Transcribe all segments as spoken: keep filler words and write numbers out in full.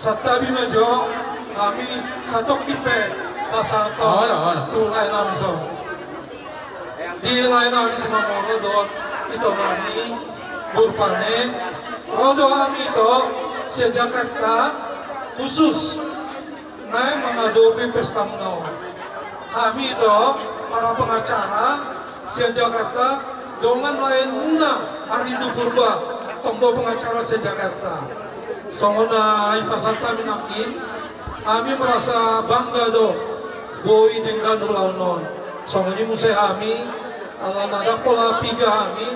Santabi ma jo hami satongkin pe pasahat tu lae nami son. Di lae nami Simamora dohot ito nami Burpane, ro do hami ito sian Jakarta khusus naeng mangadopi pesta muna on. Hami ito para pengacara sian Jakarta, dongan lae muna Arindu Purba, tong do pengacara sian Jakarta. Songon na dipasahat hami nangkin, hami merasa bangga do boi denggan ulaon on. Songon i muse hami, ala na ndang pola piga hami,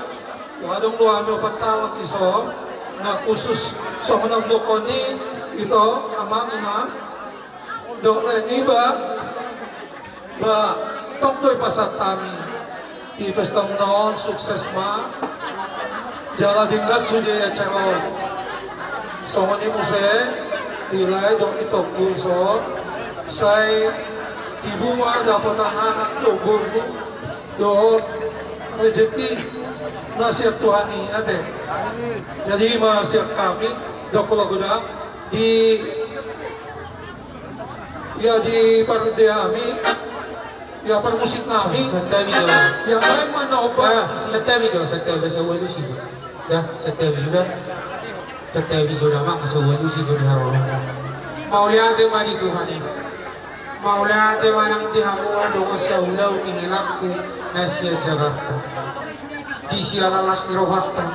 adong do hami opat halak dison, na khusus songon na hudok on i, ito amang inang. Dohot lae niba, ba, tong do dipasahat hami di pesta muna on, sukses ma jala denggan sude acara on. Songon i muse di lae dohot itongku dison, sai tibu ma dapotan anak dohot boru dohot rejeki na sian Tuhan i ate. Jadi i ma sian hami, ndang pola godang di Ia di parende hami, ia parmusik nami. Santabi jo. Ia lain ma na obat. Santabi jo, santabi jo, santabi jo. Dah, santabi jo dah. Santabi jo dah, mak, santabi jo di haroro. Mauliate ma di Tuhan i. Mauliate ma nang di hamu dongan saulaon ni helangku na sian Jakarta. Di siala las ni rohanta.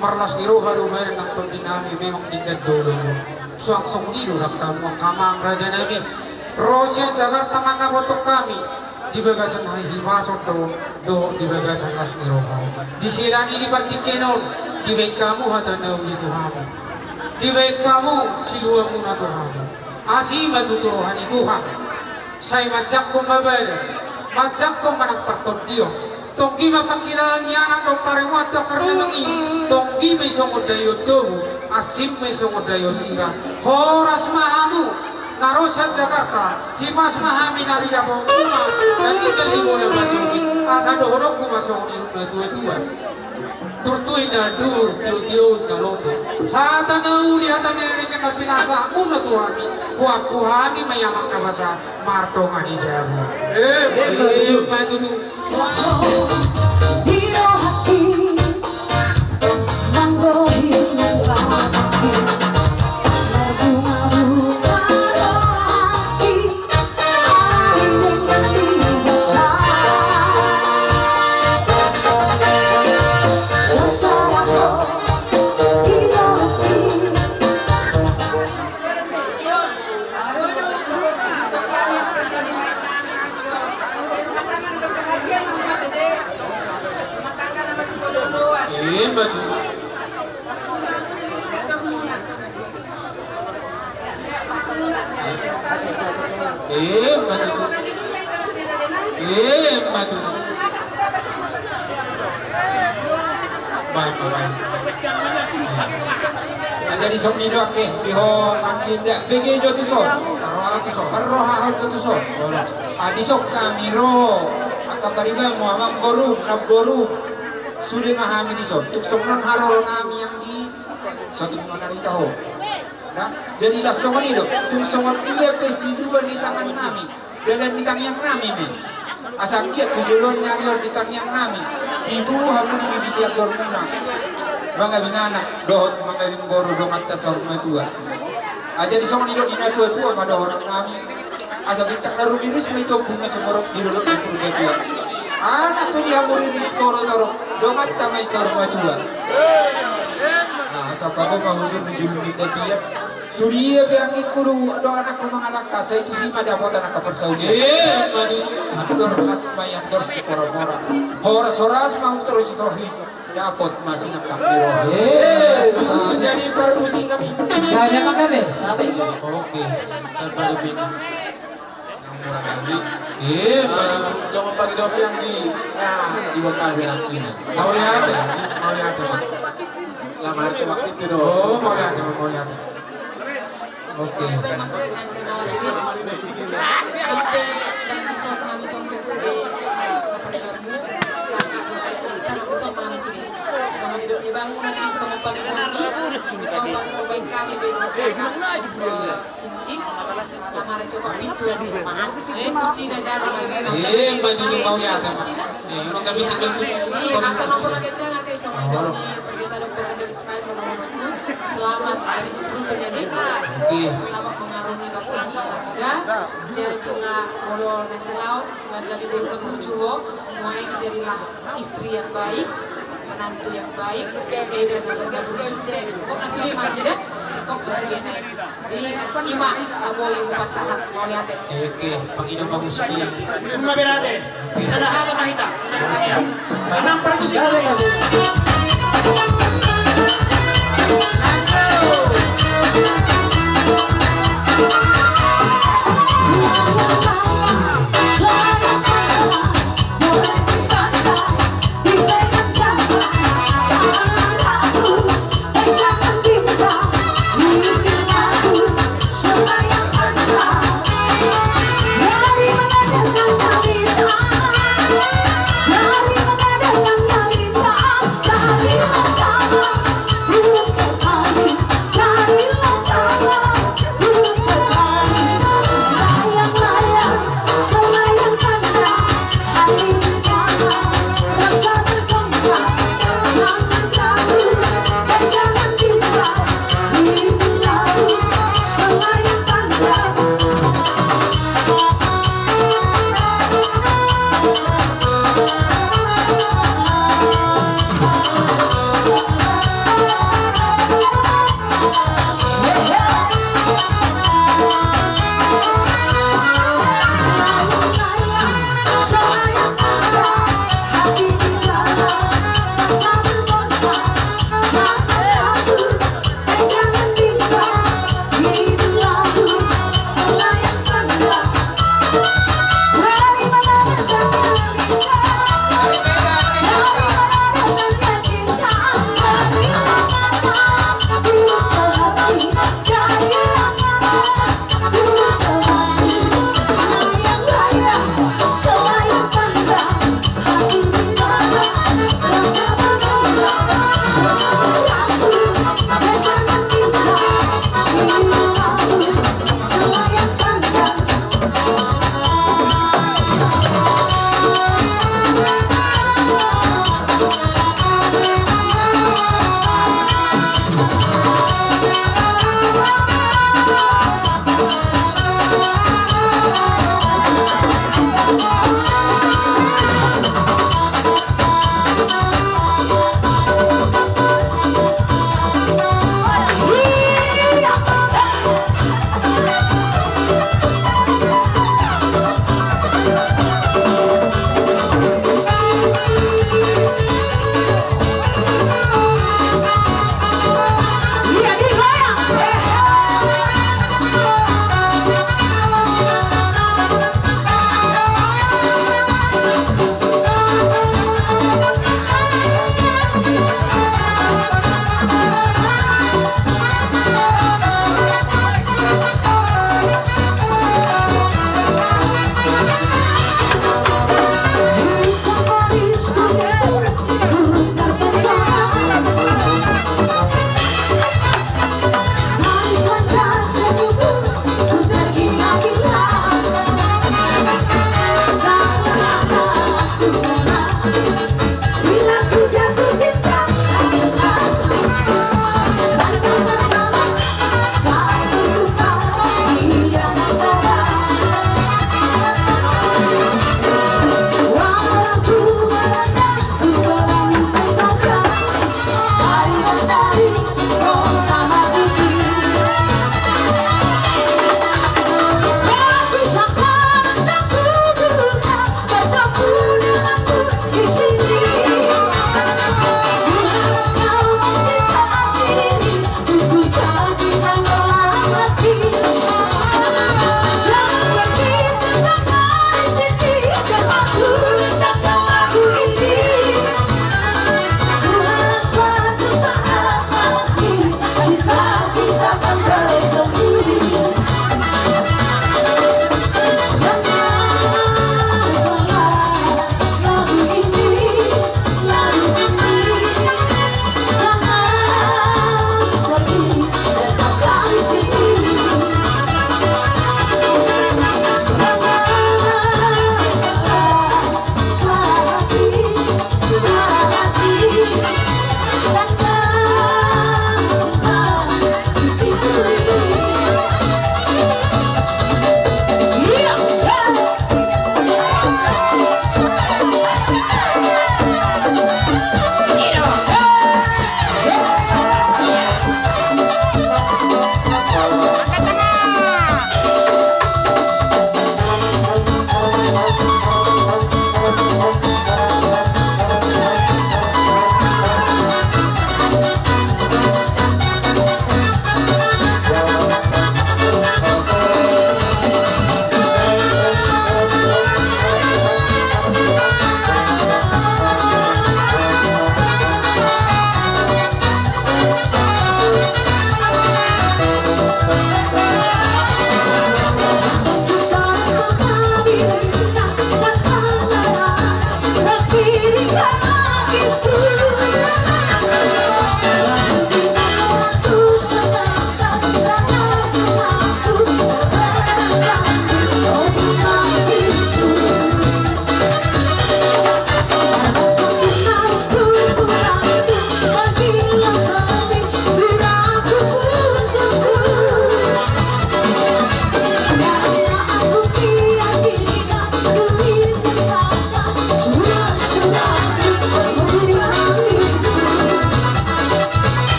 Marlas ni roha do baen nang tondi nami, memang denggan do ulaon. Suang songon i do nang hamu angka amang raja nami. Ro sian Jakarta mandapothon hami di bagasan hipason do, dohot di bagasan las ni roha. Di siala ni di partingkian on, dibaen hamu hata na uli tu hami. Dibaen hamu siluamuna tu hami. Asi ma tutu roha ni Tuhan. Sai manjangkon ma badan, manjangkon ma nang partondion. Tonggi ma pangkilalaan ni anak dohot parumaen tu angka na mangihut. Tonggi ma i songon daion tobu, asing ma i songon daion sira. Horas ma hamu na ro sian Jakarta, hipas ma hami na ridapot muna na tinggal di bona pasogit. Asa dohononku ma songon i na tuatua. Turtu inna dur, tiotio inna lomo. Hata na uli, hata na denggan na pinasahatmuna tu hami. Huampu hami ma i amang na basa martonga ni jabu. Emma tutu. Emma tutu. Emma tutu. Emma tutu. Baik, baik. Jadi songon i do angke, di ho angke inda, bege jo tuson. Parroha tuson. Parroha jo tuson. Ah, dison hami ro. Angka paribanmu, amangboru, namboru. Sude ma hami dison. Tung songon on haroro nami anggi. Songon on na hita ho. Nah, jadi las songon i do, tung songon dia pe sidua ni tangan nami, dalan ni tangiang nami me. Asa anggiat tu joloan ni ari on di tangiang nami, tibu hamu di bibit ni andormuna, mangabing anak dohot mangabing boru, donganta saur matua. Ah, jadi songon i do di natuatua ma dohonon nami. Asa bintang na rumiris ma i tompul na sumorop di dolok ni Purbatua. Anak pe di hamu riris, boru torop, donganta ma i saur matua. Nah, asa pago ma hujur ni julu ni tapian. Tu dia pe anggingku do, do anakku mangalangka, sai tusi ma dapotan angka parsaulian. Emma tutu. Andor las ma i andor siporamora. Horas-horas ma hamu torus-torus. Dapot ma sinangkap ni roha. Eh, ah, jadi parmusik nami. Sabe ma gabe. Sabe. Oke. Tanpa dipinang. Yang murah lagi. Eh, ah, songon pagi doang yang di, ah, di bawah kabe nangkina. Mauliate. Mauliate, Pak. Lama hari coba itu dong. Oh, mauliate, mauliate. Oke. Baik, Mas Rizal, saya mau jadi. Sampai dan di soal kami contoh sudah dapat kamu. Karena di soal kami sudah. Sama hidup di bangun lagi, sama Pagi kami, bapak, bapak kami, bapak, eh, cincin, kamar coba pintu yang rumah. Kunci na jago masuk. Eh, baju di bawah ya, kunci na. Eh, lu nggak bisa bantu. Iya, asal nomor lagi jangan teh sama dong ni, pendeta dokter Andal Ismail mau nomor aku. Selamat hari itu terus terjadi. Oke. Selamat mengarungi bapak rumah tangga. Jadilah molo na salau, gagal di bulu bulu juo, main jadilah istri yang baik, menantu yang baik, eh, dan bergabung sukses. Kok na sude ma, tidak? Sikok na sude naik. Di ima, aboy, upas sahat, mau lihat ya. Oke, pangido bagus. Bunga berate, bisa dah ada mahita, bisa datang ya. Anang perbusi.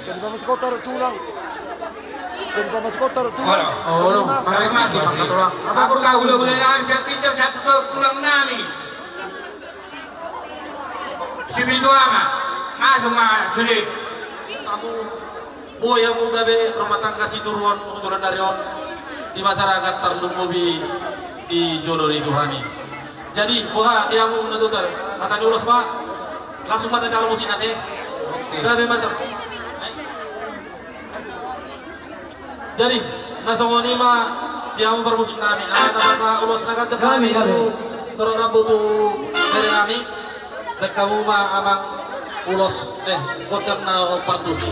Jadi pamaskota do tulang. Jadi pamaskota do tulang. Olo, olo. Terima kasih, Pak Ketua. Angka hulahula nami, sian pinggir, sian tulang nami. Sipitu ama, masuk ma sude. Hamu, boi hamu gabe rumah tangga situruon, uturan dari on, di masyarakat tarlumobi di jolo ni Tuhan i. Jadi, boha di hamu na tutar, mata ni ulos ma, langsung mata calon musik nate. Gabe mata. Jadi, na songon i ma di hamu parmusik nami. Ala na mata ulos na ganjang nami tu torop rambu tu bere nami. Baen hamu ma amang ulos, eh, gondang na partusi.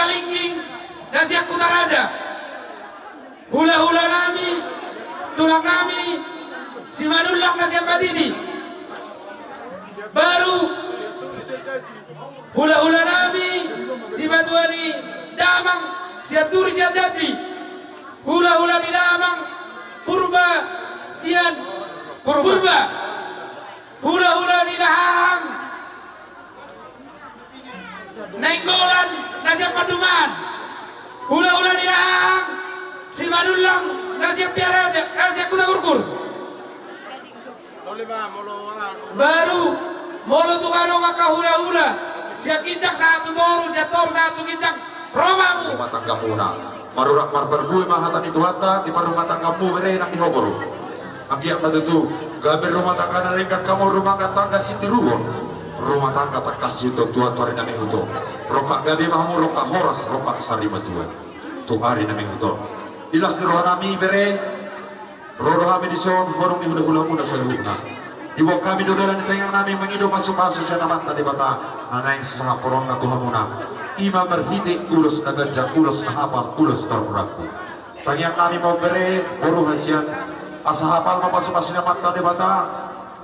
Simaninggi na sian Kutaraja. Hulahulanami, tulangnami Simanullang na sian Batiti. Baru hulahulanami simatua ni damang Sianturi Sianjanji. Hulahula ni damang Purba sian Purba. Hulahula ni dahahang Nainggolan na sian Pandumaan. Hulahula ni dahahang Simanullang na sian Piaraja, eh, sian Kutagurgur. Baru molo tung adong angka hulahula sian ginjang sahat tu toru, sian toru sahat tu ginjang, ro ma hamu. Rumah tanggamuna. Marurat marparbue ma hata ni Tuhanta di parrumahtanggamu bere nang di ho boru. Anggiat ma tutu gabe rumah tangga na denggan hamu, rumah tangga sitiruon, rumah tangga tangkas siutoon tu ari na mangihut on. Rongkap gabe ma hamu, rongkap horas, rongkap sarimatua tu ari na mangihut on. Di las ni rohanami bere, ro do hami dison, horong ni hulahulamuna saluhutna. Diboan hami do dalan ni tangiangnami mangido pasupasu sian Amanta Debata na naeng sisahaponna tu hamuna. I ma marhite ulos na ganjang, ulos na hapal, ulos tarpudampu. Tangiangnami ma on bere, boru hasian, asa hapal ma pasupasu ni Amanta Debata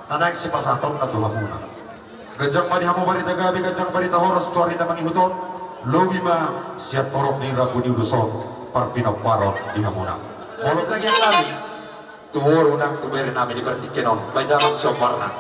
na naeng sipasahatonna tu hamuna. Ganjang ma di hamu barita gabe, ganjang barita horas tu ari na mangihut on. Lobi ma sian torop ni rambu ni ulos on parpinomparon di hamuna. Molo tangiangnami tu boru nang tu berenami di partingkian on, baen damang siombarna.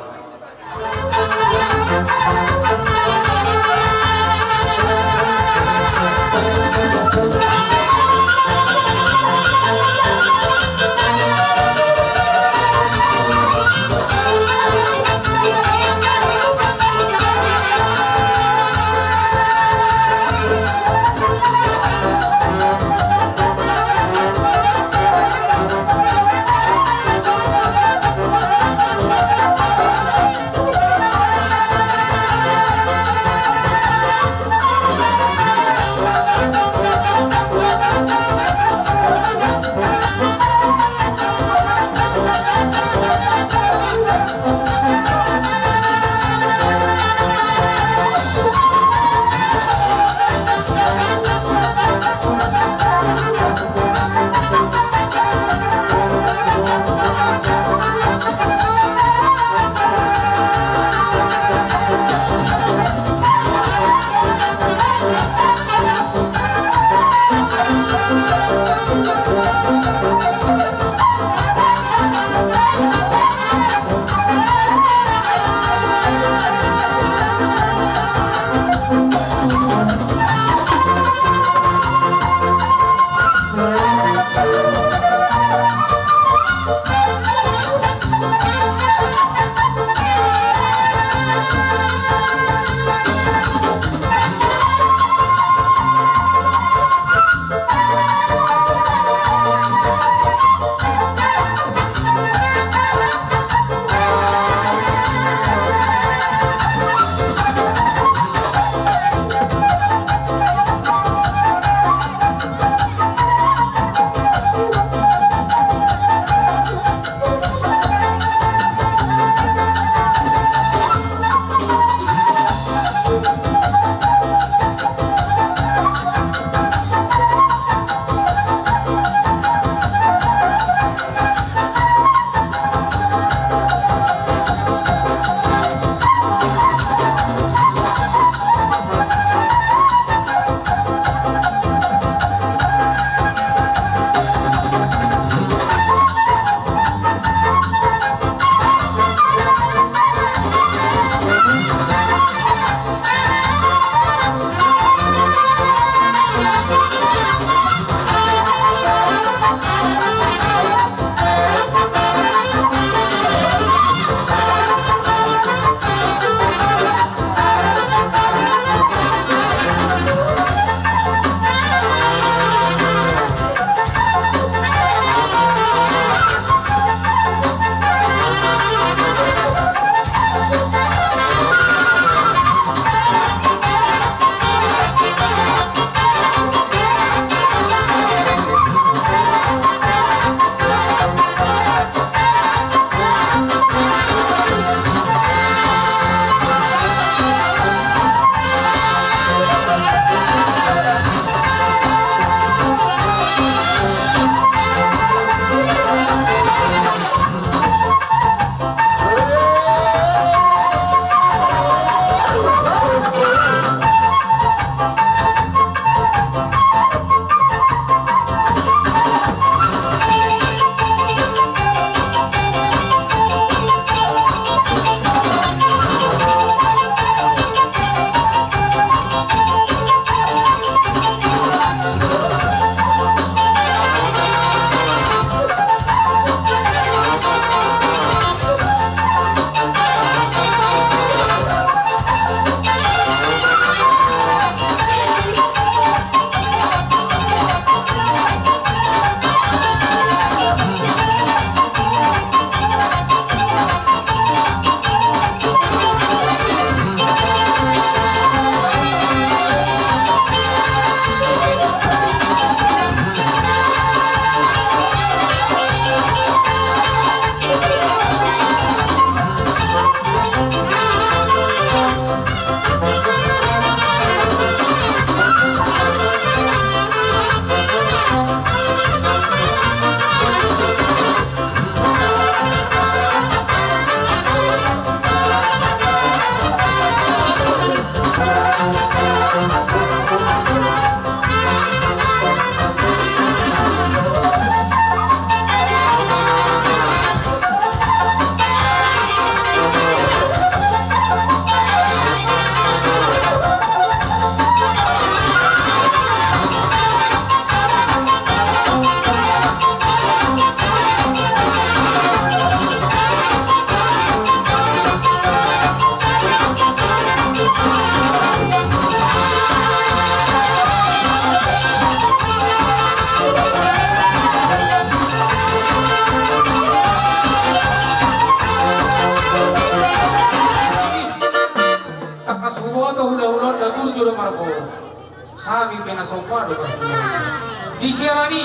Na somba do marhulahula. Di siaran i,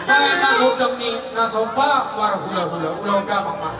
baen ma gondang ni na somba marhulahula, ulaon damang ma.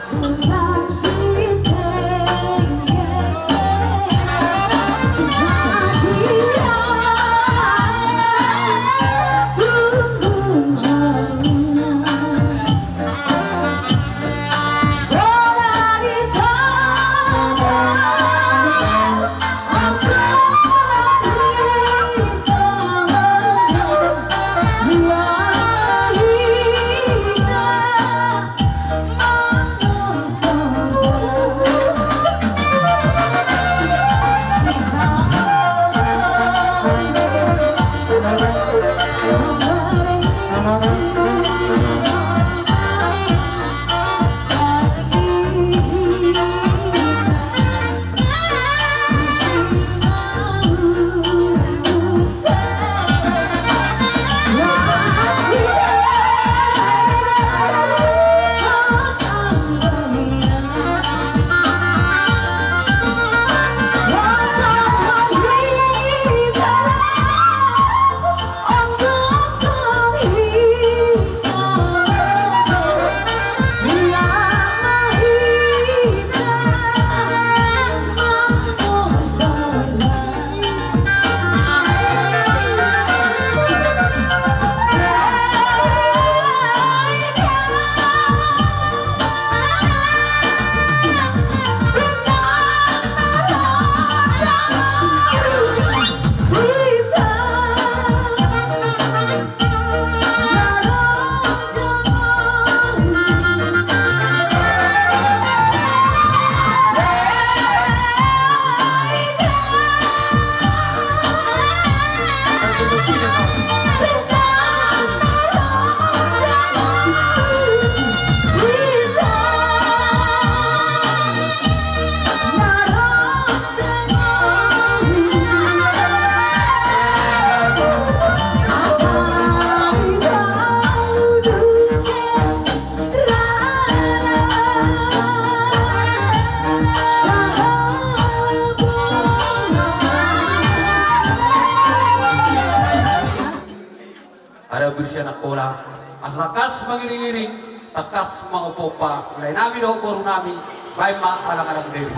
Ada bersianak bola, asa tangkas mangiring-iring, tangkas mangompompa, lae nami dohot boru nami, baen ma alang-alang diri.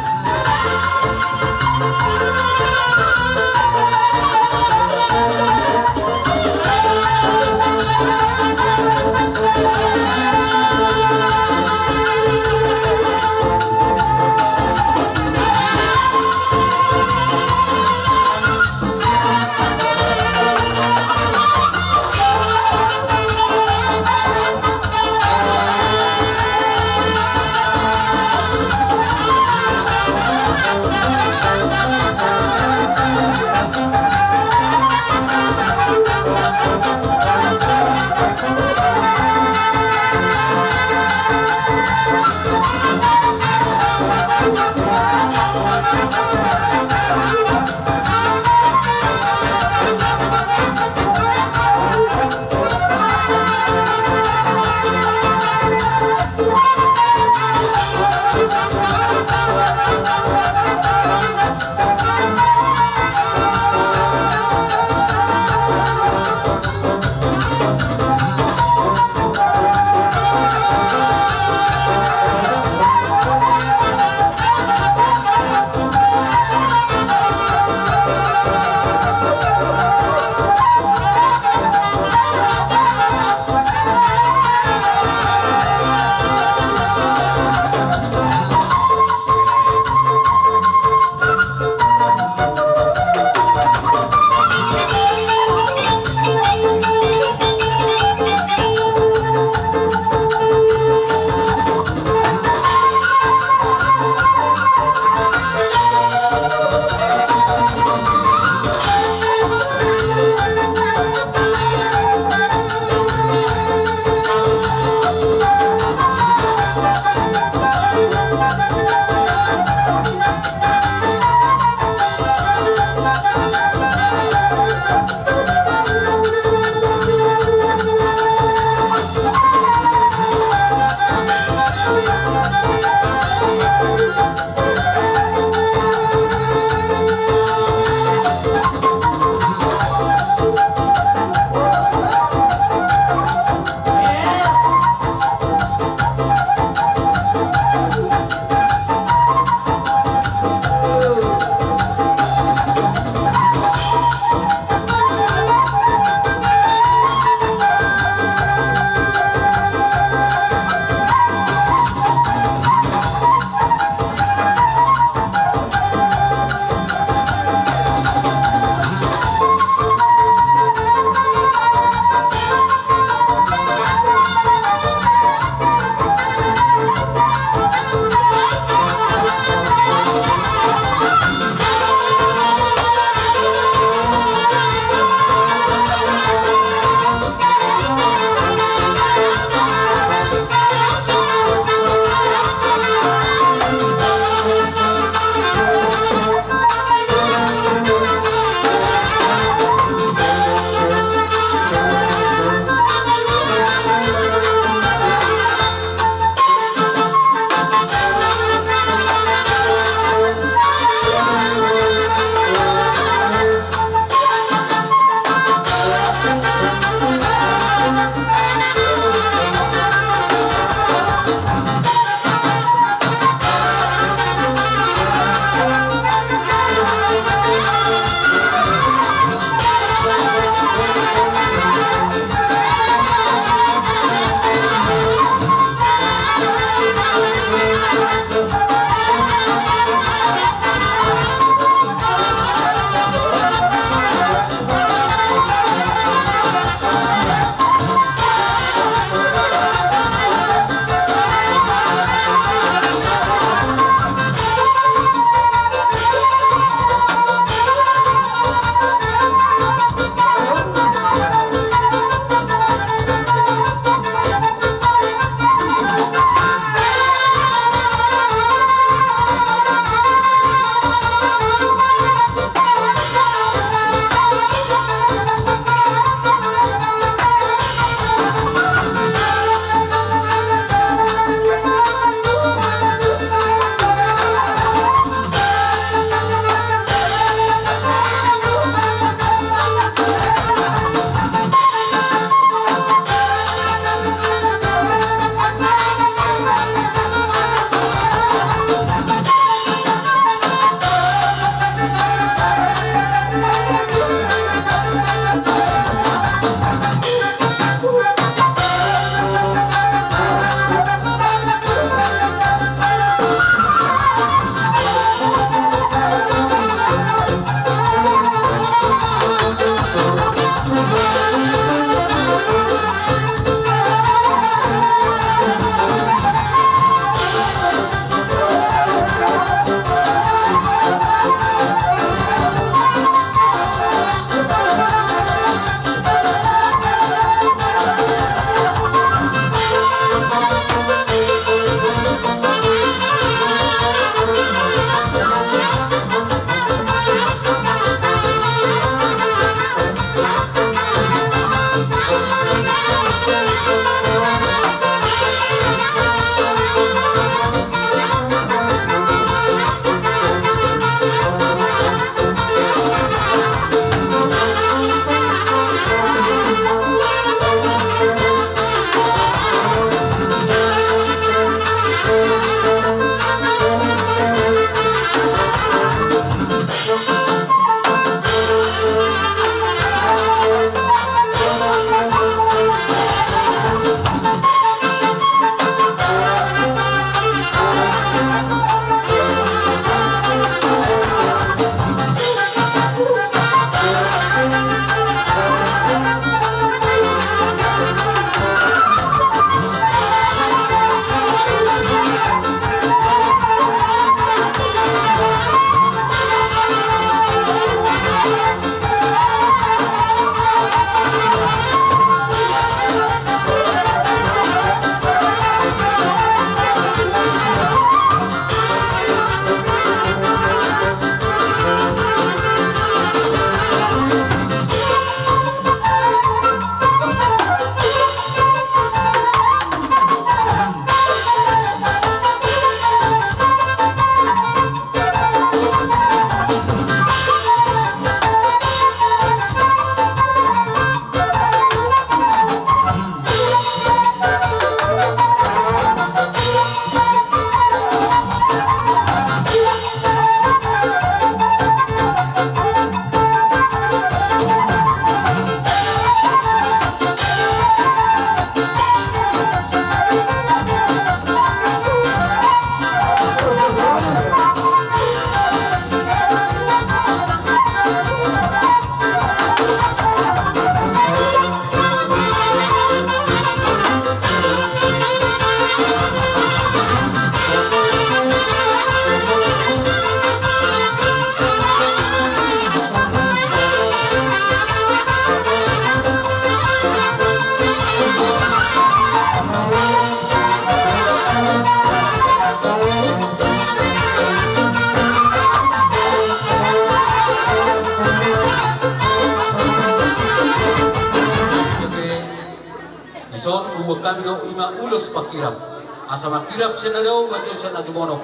Son huboan hami do i ma ulos panghiras. Asa manghiras sian na dao, manjou sian na jumonok.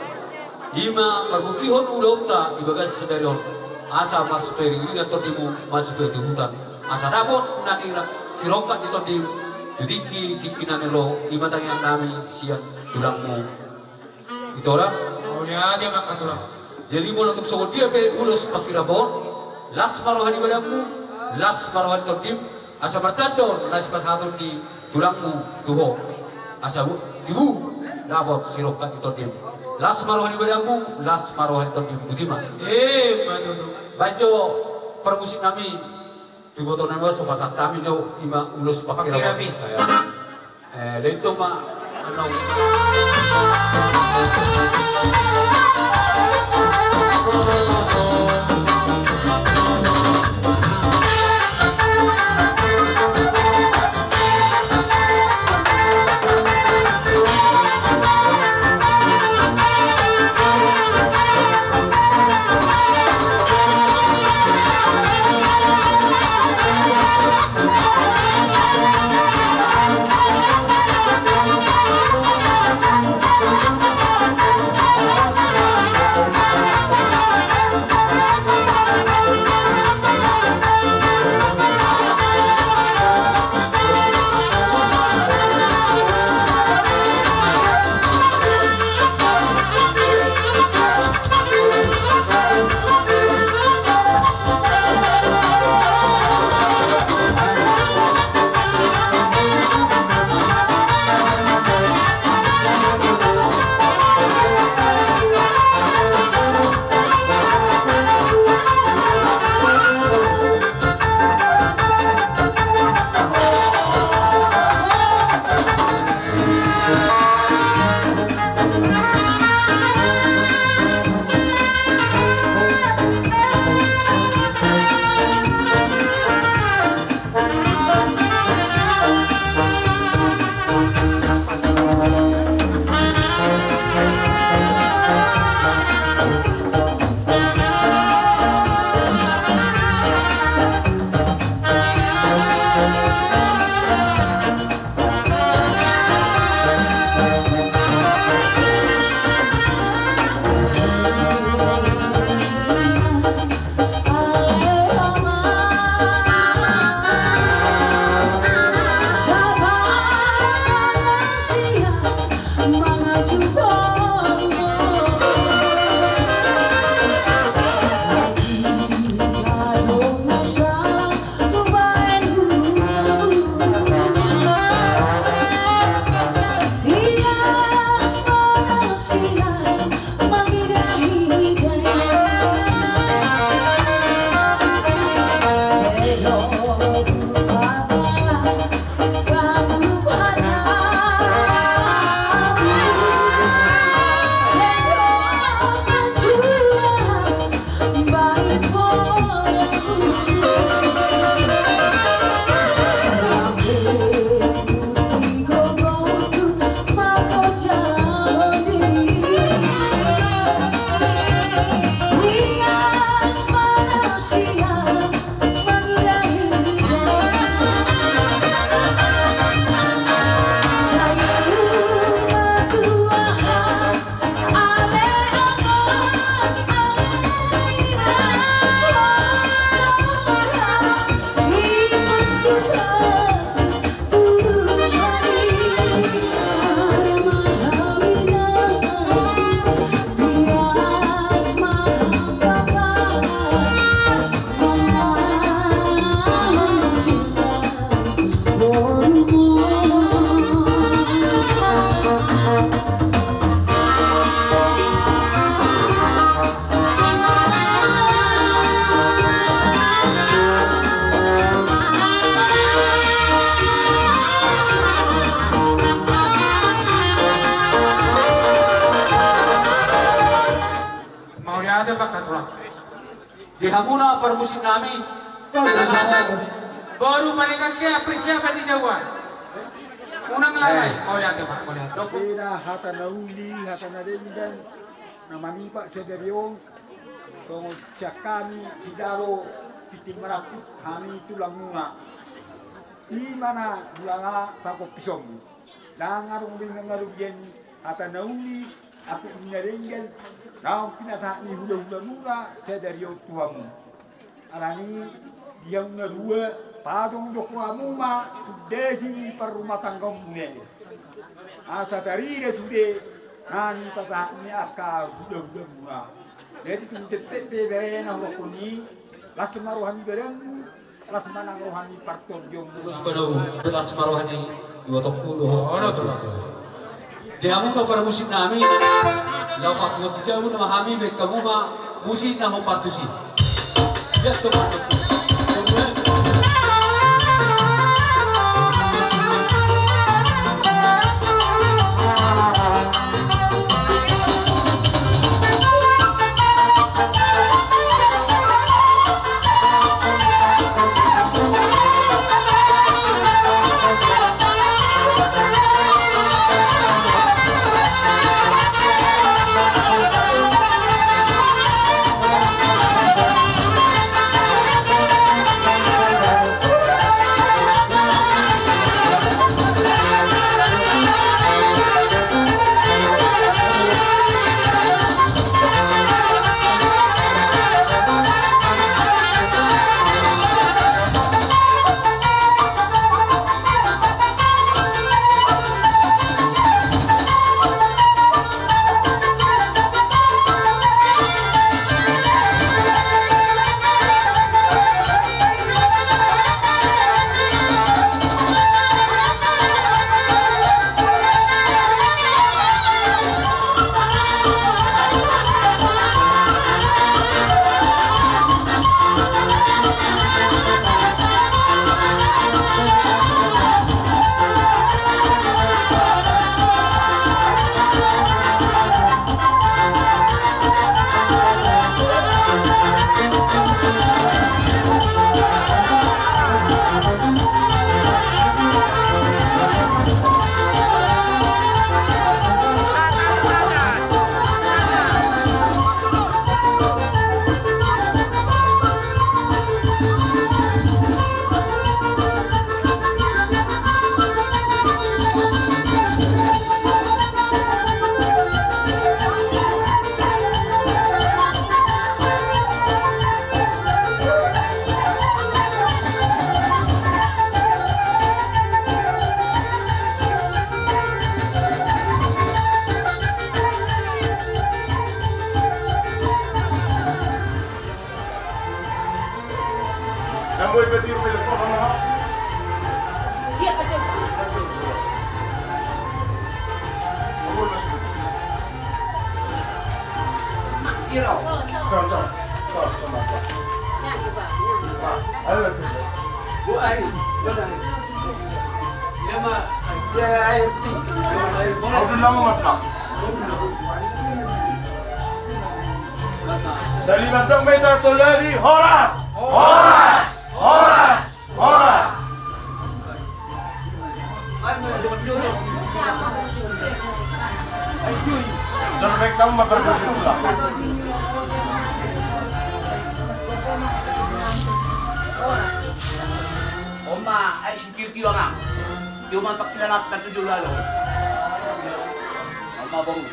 I ma marbutihon ulaonta di bagasan sadari on. Asa masiparingiringan tondimu, masipaihuthutan. Asa dapot na nirap sirongkap ni tondim tu tingki, tingki na nilo, i ma tangiang nami sian tulangmu. Ito ra? Mauliate ma angka tulang. Jadi molo tung songon dia pe ulos panghiras on, las ma roha ni badanmu, las ma roha ni tondim, asa martanda on na sipasahaton ni tulangmu tu ho. Asa bu-, tibu dapot sirongkap ni tondim. Las ma roha ni badanmu, las ma roha ni tondim. Boti ma. Eh, betul tu. Baen jo parmusik nami. Tutu na ma so pasahat hami jo i ma ulos panghiras. Panghiras i. Eh, lehon ma annon. Mauliate ma angka tulang. Di hamuna parmusik nami. Boru Panekangke, apresiasi di Jawa. Unang lalai. Eh. Mauliate ma, mauliate. Beda hata na uli, hata na denggan. Na manipak sadari on, songon sian hami sijalo tintin marangkup, hami tulangmuna. I ma na hulala pangkopusonmu. Ndang adong be mangarugian hata na uli, atik na denggan, naung pinasahat ni hulahulamuna sadari on tu hamu. Alani i, di hamu na dua, pajongjong hamu ma tu dasi ni parrumatanggaonmuna i. Asa tarida sude na nipasahat ni angka hulahulamuna. Jadi tung tentep pe bere na hudokhon i, las ma roha ni badanmu, las ma nang roha ni partondionmu. Terus pada las ma roha ni ibotoku do. Di hamu ma parmusik nami, laho pambuat tu jabu nama hami, baen hamu ma musik na hombar tusi. Ia, coba. Saliman dong meta tolari, horas! Horas! Horas! Horas! Jor baik kamu mabar bergula. Oma, ai si kiu-kiu angang. Kiu mantak kilanat kan tujuh lalu. Oma baru.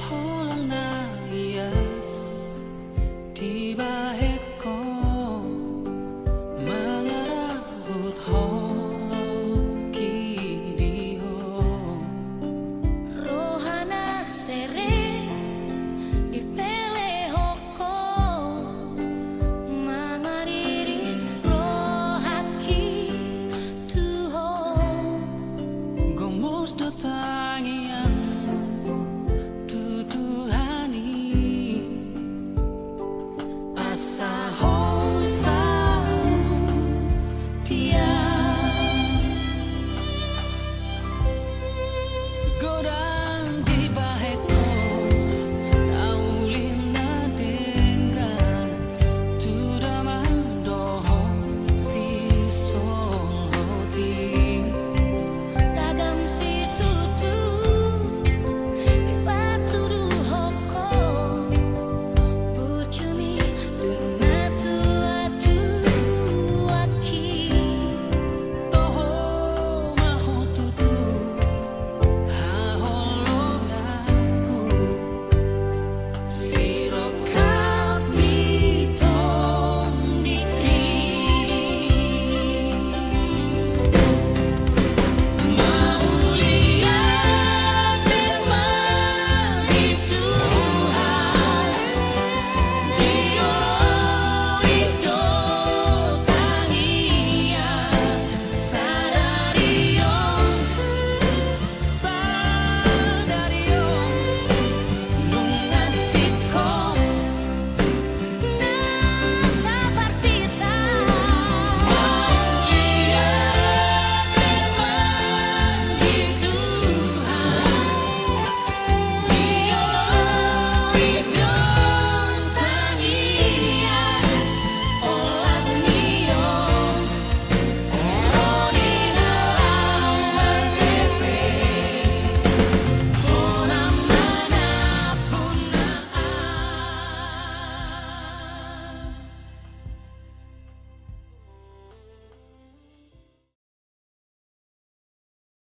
Holong na ias dibahen ho mangarahut holongki di ho. Roha na serep dipelehon ho mangariri rohangki tu ho. Gomos do ta